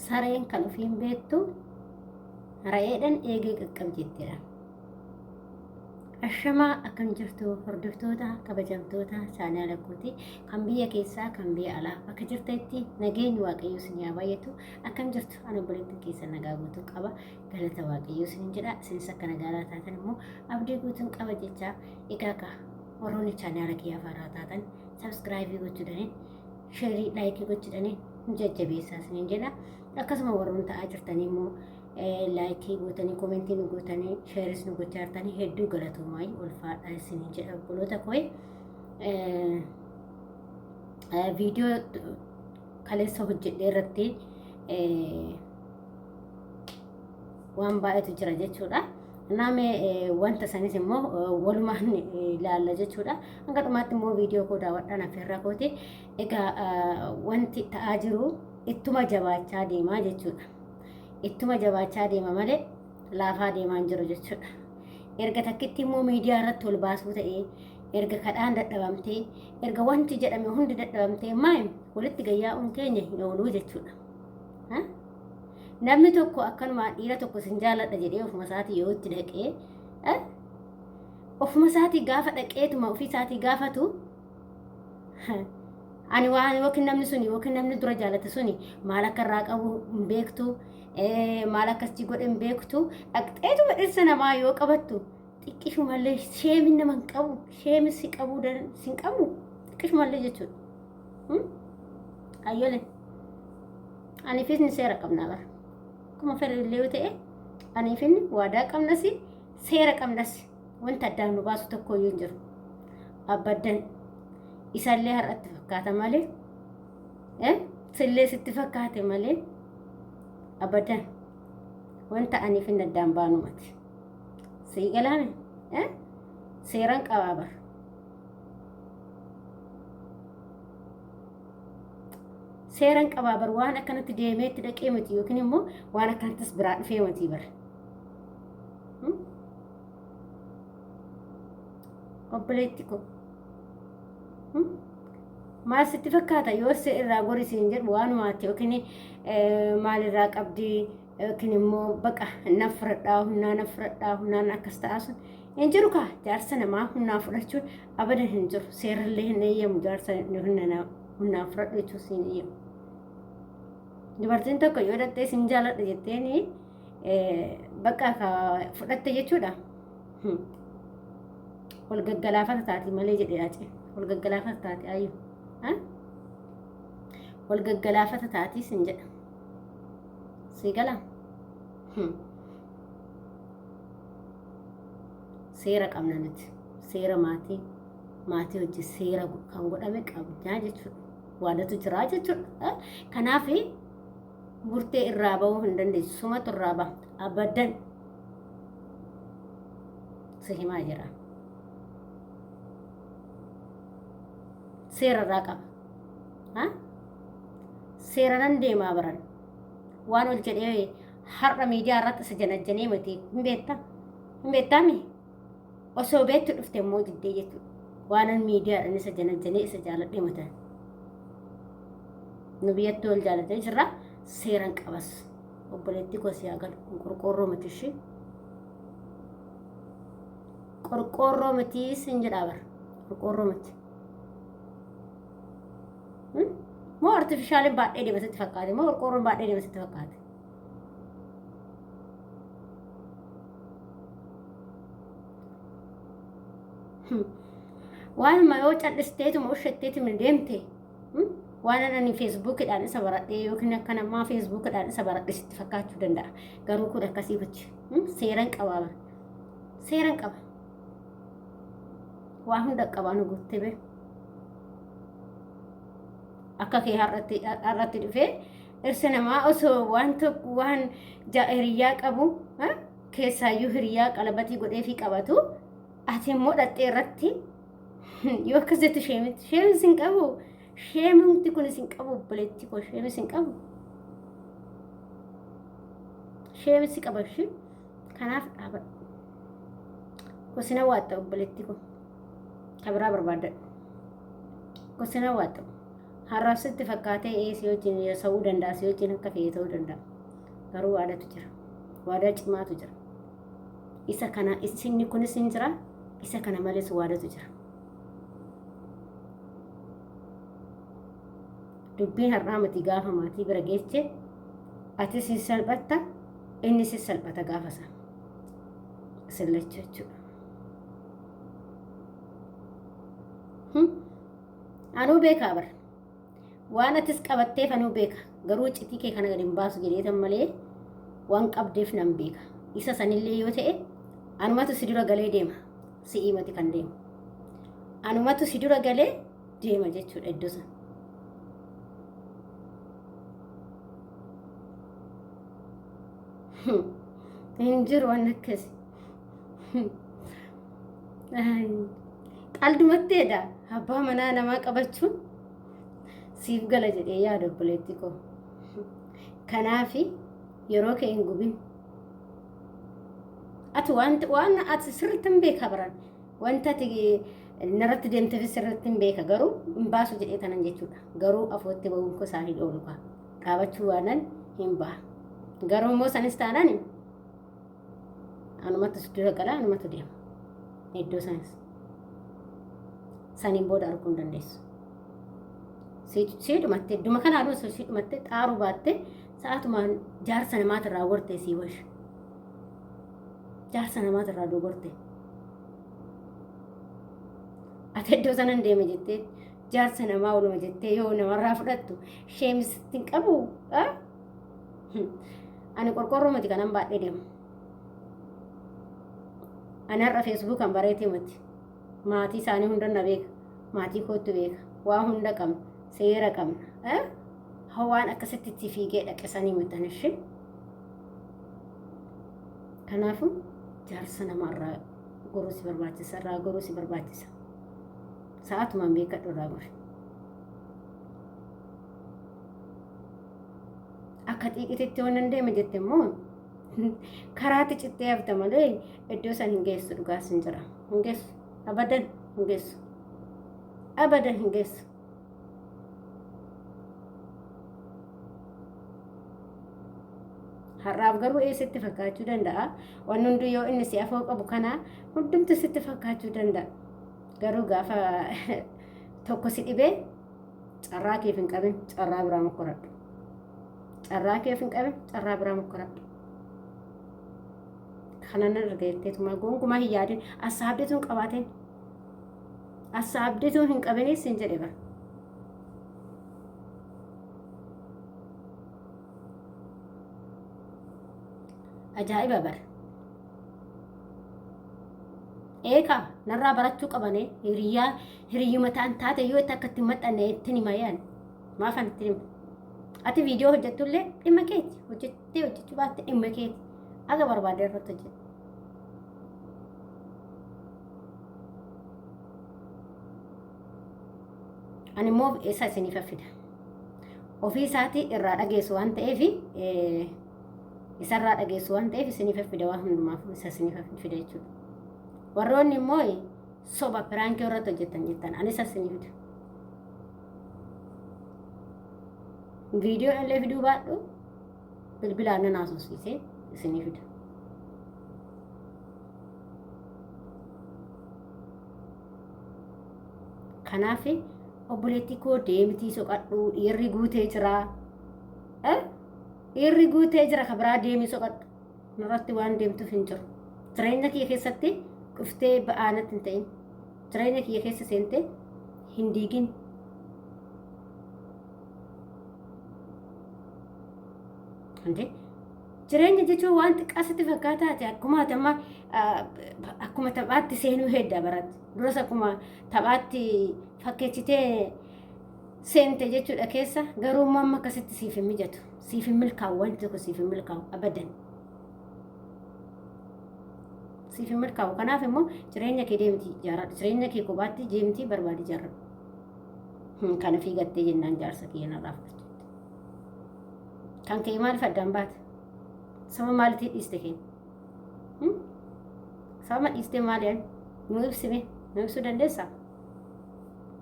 Sareen kan ofiin beektu re'eedhaan eegee qaqqab jettedha. Ashamaa akkam jirtu hordoftoota kabajamtoota chaanaala kooti kan biyya keessaa kan biyya alaa bakka jirtanitti nageenyi waaqayyoo isin haa baay'atu. Akkam jirtu? Ani obboleettiin keessan nagaa guutuu qaba, galata waaqayyoo isin jedha. Isinis akka nagaa taatan immoo abdii guutuun qaba jecha. Egaa ka warroonni chaanaala kiyyaa faaraa taatan sabskraayibii gochuudhaan, sheerii, laayikii gochuudhaan nu jajjabeessaa isiniin jedha. Akkasuma warroon ta'aa jirtanii immoo laayikii gootanii, komentii nu gootanii, sheeris nu gochaa jirtanii hedduu galatoomaa, ulfaadhaa isiniin jedha obboloota koo. Viidiyoo kaleessa hojjedhee irratti waan baay'eetu jira jechuudha. Naame wanta sanis immoo walumaan ilaalla jechuudha. Hanga dhumaatti immoo viidiyoo koo daawwadhaan affeerraa kooti. Egaa wanti ta'aa jiru ittuma jabaachaa deemaa jechuudha. Ittuma jabaachaa deema malee laafaa deemaa hin jiru jechuudha. Erga takkitti immoo miidiyaa irratti ol baasuu ta'ee, erga kadhaan dadhabamtee, erga wanti jedhame hundi dadhabamtee, maayim walitti gayyaa'uun keenya hin ooluu jechuudha. Namni tokko akkanumaan dhiira tokko sin jaaladha jedhee ofuma isaatii yoo itti dhaqee, ofuma isaatii gaafa dhaqeetuma ofii isaatii gaafatu, ani waan yookiin namni suni yookiin namni dura jaalate suni maal akka irraa qabu hin beektu, maal akkasii godhe hin beektu, dhaqxeetuma dhirsa namaa yoo qabattu xiqqishumallee sheemin nama hin qabu, sheemin si qabuu si hin qabu xiqqishumallee jechuudha. Ayyole aniifis ni seera qabnaa bara. Akkuma fedhe illee yoo ta'e aniif inni waadaa qabnas, seera qabnas, wanta addaan nu baasu tokko iyyuu hin jiru. Abbaddan isallee har'atti fakkaata malee, sillee sitti fakkaate malee, abadan wanta aniif inni addaan baanu mati. Sii galaame seeran qabaa bara. Seeran qabaa bar, waan akkanatti deemee itti dhaqee miti yookiin immoo waan akkanattis biraa dhufee miti bar. Obboleetti koo, maal sitti fakkaata yoo si irraa gori siin jedhu waanumaatti yookiin maalirraa qabdi yookiin immoo baqa nan fudhadhaa, humnaa nan fudhadhaa, humnaan akkas ta'aa sun hin jiru kaa. Jaarsa namaa humnaa fudhachuun abadan hin jiru, seerallee hin eeyyamu. Jaarsa humnaan fudhadhu jechuun siin eeyyamu. Dubartiin tokko yoo dhattee sin jaaladha jetteeni bakka ka fudhatte jechuudha. Wal gaggalaafata taati malee jedhee ace. Wal gaggalaafata taati ayyu. Wal gaggalaafata taati sin jedha. Sii gala? Seera qabna nuti. Seera maatii. Maatii hojii seera kan godhame qabnaa jechuudha. Waadatu jira jechuudha. Kanaaf murtee irraa bahuu hin dandeessu. Sumatu irraa baha. Abadan. Si himaa jira. Seera irraa qaba. Seera nan deemaa baran. Waan ol jedhee har'a miidiyaa irratti isa janajjanee miti. Hin beektaa? Hin beektaami? Osoo beektu dhufte immoo diddee jechuudha. Waanan miidiyaadhaan isa janajjanee isa jaaladhee matan. Nu biyyatti wal jaalatee jirra. Seeran qabas. Obboleettii koo si haa galu. Kun qorqoorroo miti ishee. Qorqoorroo miti sin jedhaa bara. Qorqoorroo miti. Moo artifishaaliin baadhee deema sitti fakkaate? Moo qorqoorroon baadhee deema sitti fakkaate? Waanuma yoo callisteetuma ushetteetuma deemte, waan ani feesbuukidhaan isa baradhee yookiin akka namaa feesbuukidhaan isa baradhe sitti fakkaachuu danda'a. Garuu kun akkasii miti. Seeran qabaa bara. Seeran qaba. Waa hunda qabaa nu guuttee bee. Akka kee har'atti dhufee dhirsa namaa osoo waan tokko waan hiriyaa qabu, keessaayyuu hiriyaa qalabatii godheefii qabatu, ati immoo dhaxxee irratti yoo akkas jettu sheemitti sheemis hin qabu. Sheemumti kunis hin qabu, obboleetti koo, sheemis hin qabu. Sheemis si qaba ishee, kanaaf dhaabadhu. Kosina waaxxa, obboleetti koo, ka biraa barbaadadhu. Kosina waaxxa. Har'aaf sitti fakkaatee ee si wajjin ta'uu danda'a, si wajjin akka fe'e ta'uu danda'a. Garuu waadatu jira. Waadaa cimaatu jira. Isa kana isinni kunis hin jira, isa kana malees waadatu jira. Dubbiin har'aa miti gaafa maatii bira geeche atis hin salphatta, innis hin salphata gaafa sana. Isin lachuu jechuudha. Anuu beekaa bara. Waan atis qabatteef anuu beeka. Garuu citii kee kana gadi hin baasu jedheetan malee waan qabdeef nan beeka. Isa sanillee yoo ta'e anumatu si dura galee deema. Si'ii mati kan deemu. Anumatu si dura galee deema jechuudha iddoo sana. Hin jiru waan akkasi. Qaldumatteedha abbaa manaa namaa qabachuun siif gala jedhee yaada obboleetti koo. Kanaafi yeroo kee hin gubin. Ati waan ati sirriitti hin beeka baran. Wanta ati narratti deemteef sirriitti hin beeka garuu hin baasu jedhee tanan jechuudha. Garuu afootti ba'uun koo isaanii dhoolu kaa. Dhaabachuu waanan hin baha. Garuu immoo sanis taanaan anumatu dura gala anumatu deema. Iddoo sanis. Saniin booda arguu hin dandeessu. Sii dhumatte idduma kanaan osoo sii dhumatte xaaruu baatte sa'aatumaan jaarsa namaatirraa gortee sii wash. Jaarsa namaatirraa dogorte. Ati iddoo sanan deema jettee jaarsa namaa oluma jettee yoo namarraa fudhattu sheemisitti hin qabu. Ani qorqorroo miti kanan baadhee deemu. Ani har'a feesbuukan bareetee miti. Maatii isaanii hunda na beeka. Maatii kootu beeka. Waa hunda qabna. Seera qabna. Waan akkasitti itti fiigee dhaqe sanii miti ishee. Kanaafuu jaarsa namaarraa goruu si barbaachisa. Irraa goruu si barbaachisa. Sa'aatumaan beekadhu irraa gori. Akka xiiqititti yoo nan deema jette immoo karaatti cittee hafta malee iddoo san hin geessu dhugaas hin jira. Hin geessu. Abadan hin geessu. Abadan hin geessu. Har'aaf garuu ee sitti fakkaachuu danda'a. Wanni hundi yoo inni si afoo qabu kana hundumtu sitti fakkaachuu danda'a. Garuu gaafa tokko si dhibee carraa keef hin qabin carraa biraa mokkoradhu. Carraa keef hin qabin carraa biraa mokkoradhu. Kana nan arga jetteetuma gonkumaa hin yaadin assaabdeetu hin qabaatin. Assaabdeetu hin qabinis hin jedhe bara. Ajaa'iba bara. Eekaa narraa barachuu qabane hiriyaa hiriyyuma ta'an taate yoo itti akka itti maxxanne ittiin hima yaan maafan ittiin hima. Ati viidiyoo hojjettullee dhimma keeti hojjettee hojjechuu baatte dhimma keeti aga barbaadde irratti hojjette. Ani immoo isa isiniif fida. Ofii isaatii irraa dhageessu waan ta'eef isarraa dhageessu waan ta'eef isiniif fida waan hundumaaf isa isiniif fida jechuudha. Warroonni immoo soba piraankii irratti hojjetan jettan anis isinii fida. Viidiyoo illee fiduu baadhu bilbilaan nan haasofsiisee isinii fida. Kanaaf obboleettii koo deemitii soqadhu dhiirri guutee jira. Dhiirri guutee jira ka biraa deemii soqadhu. Nurratti waan deemtuuf hin jiru. Jireenya kiyya keessatti dhuftee ba'aa natti hin ta'in. Jireenya kiyya keessa seentee hin diigin. Ante jireenya jechuun waan xiqqaa sitti fakkaataati akkuma ati amma akkuma taphaatti seenuu hedda baratti. Duras akkuma taphaatti fakkeessitee seente jechuudha keessa garuu immoo amma akkasitti siif hin mijatu. Siif hin milkaa'u wanti tokko siif hin milkaa'u abadan. Siif hin milkaa'u. Kanaaf immoo jireenya kee deemti ijaaradhu. Jireenya kee kophaatti deemti barbaadi ijaarradhu. Kana fiigattee jennaan jaarsa kiyya narraa fudhatte. Kan kee maaliif addaan baate? Sababa maaliitii dhiiste kee? Sababa dhiistee maali? Nu ibsime nu ibsuu dandeessaa?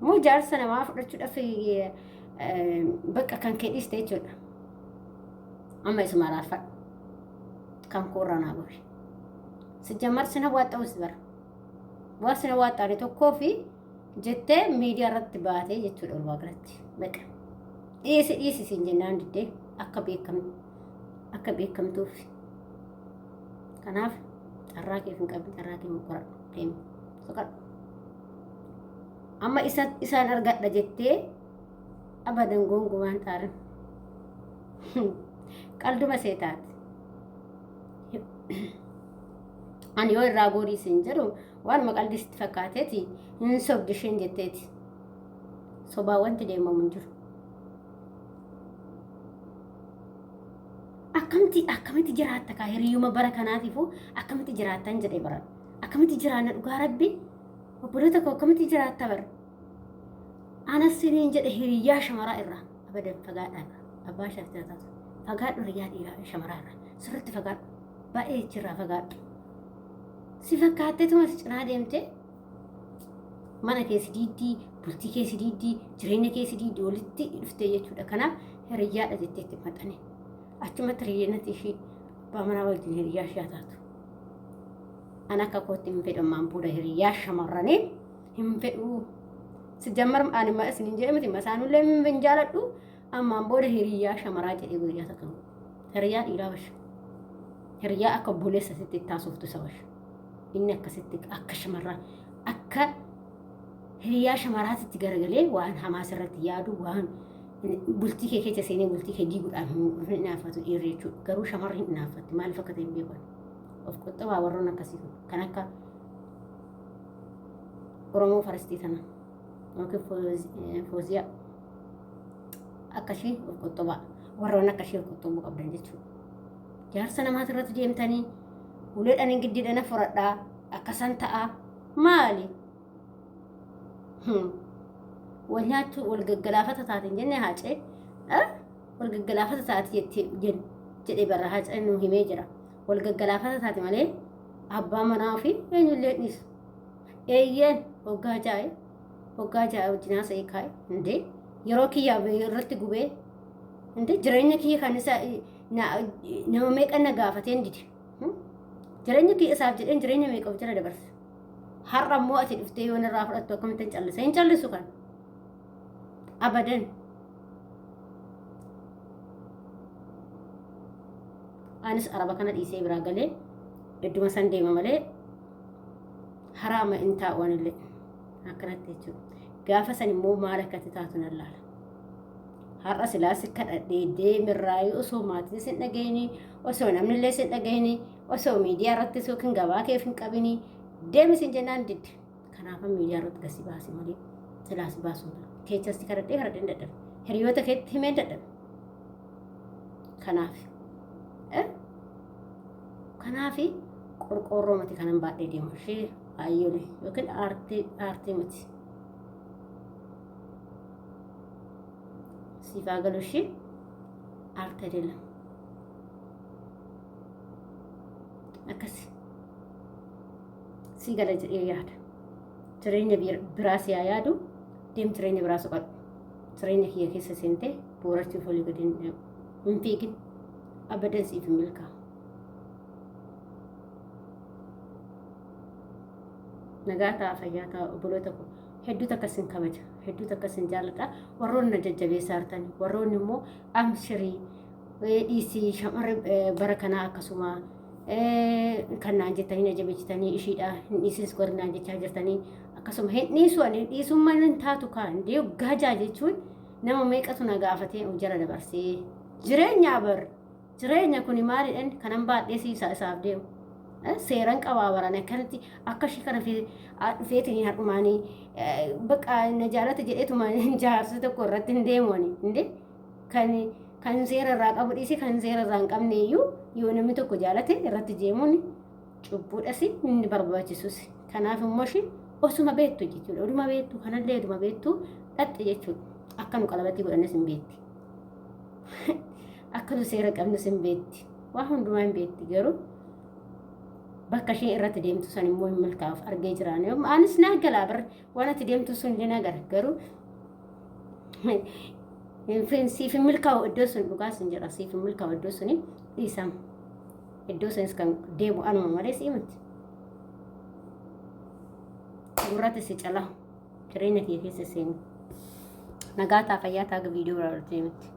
Moo jaarsa namaa fudhachuudhaaf Bakka kan kee dhiiste jechuudha. Amma isuma araarfadhu. Kan koorraa naa gori. Sijjammar sina waaxxa'us bara. Waan sina waaxxaane tokkoo fi jettee miidiyaa irratti baatee jechuudha walumaa galatti. Baqa. Dhiisi dhiisi siin jennaan diddee akka beekam akka beekamtuuf. Kanaaf carraa kee hin qabne carraa kee qoradhu deemi soqadhu. Amma isa isaan argadha jettee abadan gongumaan xaarin. Qalduma see taate. Ani yoo irraa goorii siin jedhu waanuma qaldii sitti fakkaateeti hin sobdi isheen jetteeti. Sobaa wanti deemamu hin jiru. Akkamti akkamitti jiraatta kaa hiriyyuma bara kanaatiifuu akkamitti jiraattan jedhee bara. Akkamitti jiraanna dhugaa rabbi obboloota koo akkamitti jiraatta bara. Anas siniin jedhe hiriyyaa shamaraa irraa abadan fagaadhaa abbaa ishaaf jiraataatu fagaadhu hiriyyaa dhiiraa shamaraa irraa sirriitti fagaadhu baay'ee jechirraa fagaadhu. Si fakkaatteetuma si cinaa deemtee mana kee si diiddii, bultii kee si diiddii, jireenya kee si diiddii walitti dhuftee jechuudha. Kanaaf hiriyyaadha jettee itti maxxane. Achumatti hiriyyinatti ishii abbaa manaa wajjin hiriyyaa ishee haa taatu. An akka kootti hin fedhu ammaan booda hiriyyaa shamarranii hin fedhu. Sijammar ani ma isin hin jedhe miti masaanullee hin jaaladhu ammaan booda hiriyyaa shamaraa jedhee guyyaa takka hin godhu. Hiriyyaa dhiiraa basha. Hiriyyaa akka obboleessa sitti itti haasoftu isa basha. Inni akkasitti akka shamarraa akka hiriyaa shamaraatitti garagalee waan hamaa sirratti yaadu waan bultii kee keessa seenee bultii kee diiguudhaaf hin hinaaffatu dhiirri jechuudha. Garuu shamarri hin hinaaffatti maaliif akka ta'e hin beekan. Of qoxxabaa warroon akkasii kun kan akka Oromoo faristii tana yookiin fooziyaa akkashii of qoxxobaa warroon akkashii of qoxxobuu qabdan jechuudha. Jaarsa namaati irratti deemtanii uleedhaan hin giddiidhaan furadhaa akkasan ta'a maali? Wal nyaachuu wal gaggalaafata taate hin jenne haacee wal gaggalaafata taate jedhe barra haacee nu himee jira. Wal gaggalaafata taate malee abbaa manaa ofii eenyullee dhiisu. Eeyyeen hoggaa jaa'e hoggaa jaa'e wajjin haasa'ee kaa'e indee yeroo kiyyaa irratti gubee indee jireenya kiyya kan isa nama meeqa na gaafateen dide. Jireenya kiyya isaaf jedheen jireenya meeqa of jala dabarse. Har'a immoo ati dhuftee yoo narraa fudhattu akkamitti hin callisa? Hin callisu kan. Abadan. Anis araba kana dhiisee biraa galee idduma san deema malee haraama hin taa'u anillee akkanatti jechuudha. Gaafa san immoo maal akka itti taatu nan laala. Har'a silaa si kadhadhee deemirraayii osoo maatiin sin dhageenii osoo namnillee sin dhageenii osoo miidiyaa irratti yookiin gabaa keef hin qabinii deemi sin jennaan didde. Kanaafan miidiyaa irratti gasi baase malee silaa si baasuu hin taane. Keechas si kadhadhee kadhadhee hin dadhabe. Hiriyoota keetti himee hin dadhabe. Kanaaf. Kanaaf qorqoorroo miti kanan baadhee deemu ishee ayyole yookiin aartii aartii miti. Siif haa galu ishee aartii adeela. Akkasi. Si gala jedhee yaada. Jireenya biraa si haa yaadu deem jireenya biraa soqadhu. Jireenya kiyya keessa seentee boorachuuf olii gadi hin fiigin. Abadan siif hin milkaa'u. Nagaa ta'a fayyaa ta'a obboloota koo. Hedduu takka isin kabaja. Hedduu takka isin jaalladha. Warroonni na jajjabeessaa jirtan warroonni immoo amshirii dhiisii shamarri bara kanaa akkasuma kan naan jettanii na jabeessitanii ishiidha hin dhiisis warri naan jechaa jirtanii akkasuma hin dhiisu ani dhiisummaan hin taatu kaan deeggaa jaa jechuun nama meeqatu na gaafatee of jala dabarsee jireenya bar jireenya kuni maalidhan kanan baadhee siisaa isaaf deemu seeran qabaa baran akkanatti akka ishii kana dhufeetiin har'umaanii bakka na jaalata jedheetuma jaarsa tokko irratti hin deemu ani indee kan kan seera irraa qabu dhiise kan seera irraa hin qabne iyyuu yoo namni tokko jaalate irratti deemuun cubbuudhas inni barbaachisus. Kanaaf immoo ishii osuma beektu jechuudha. Oduma beektu kanallee oduma beektu dhaqxe jechuudha. Akka nu qalabatii godhannes hin beekti. Akka nu seera qabnus hin beekti. Waa hundumaa hin beekti garuu bakka ishee irratti deemtu san immoo hin milkaa'uuf argee jiraan. Anis naa galaa bar waan ati deemtu sun illee naa gala garuu Siif hin milkaa'u iddoo sun, dhugaa sin jedha, siif hin milkaa'u iddoo suni, dhiisama. Iddoo sunis kan deemu anuma malee sii miti. Gurratti si calaa jireenya kee keessa seeni. Nagaa taa, fayyaa taa, viidiyoo biraa walitti miti.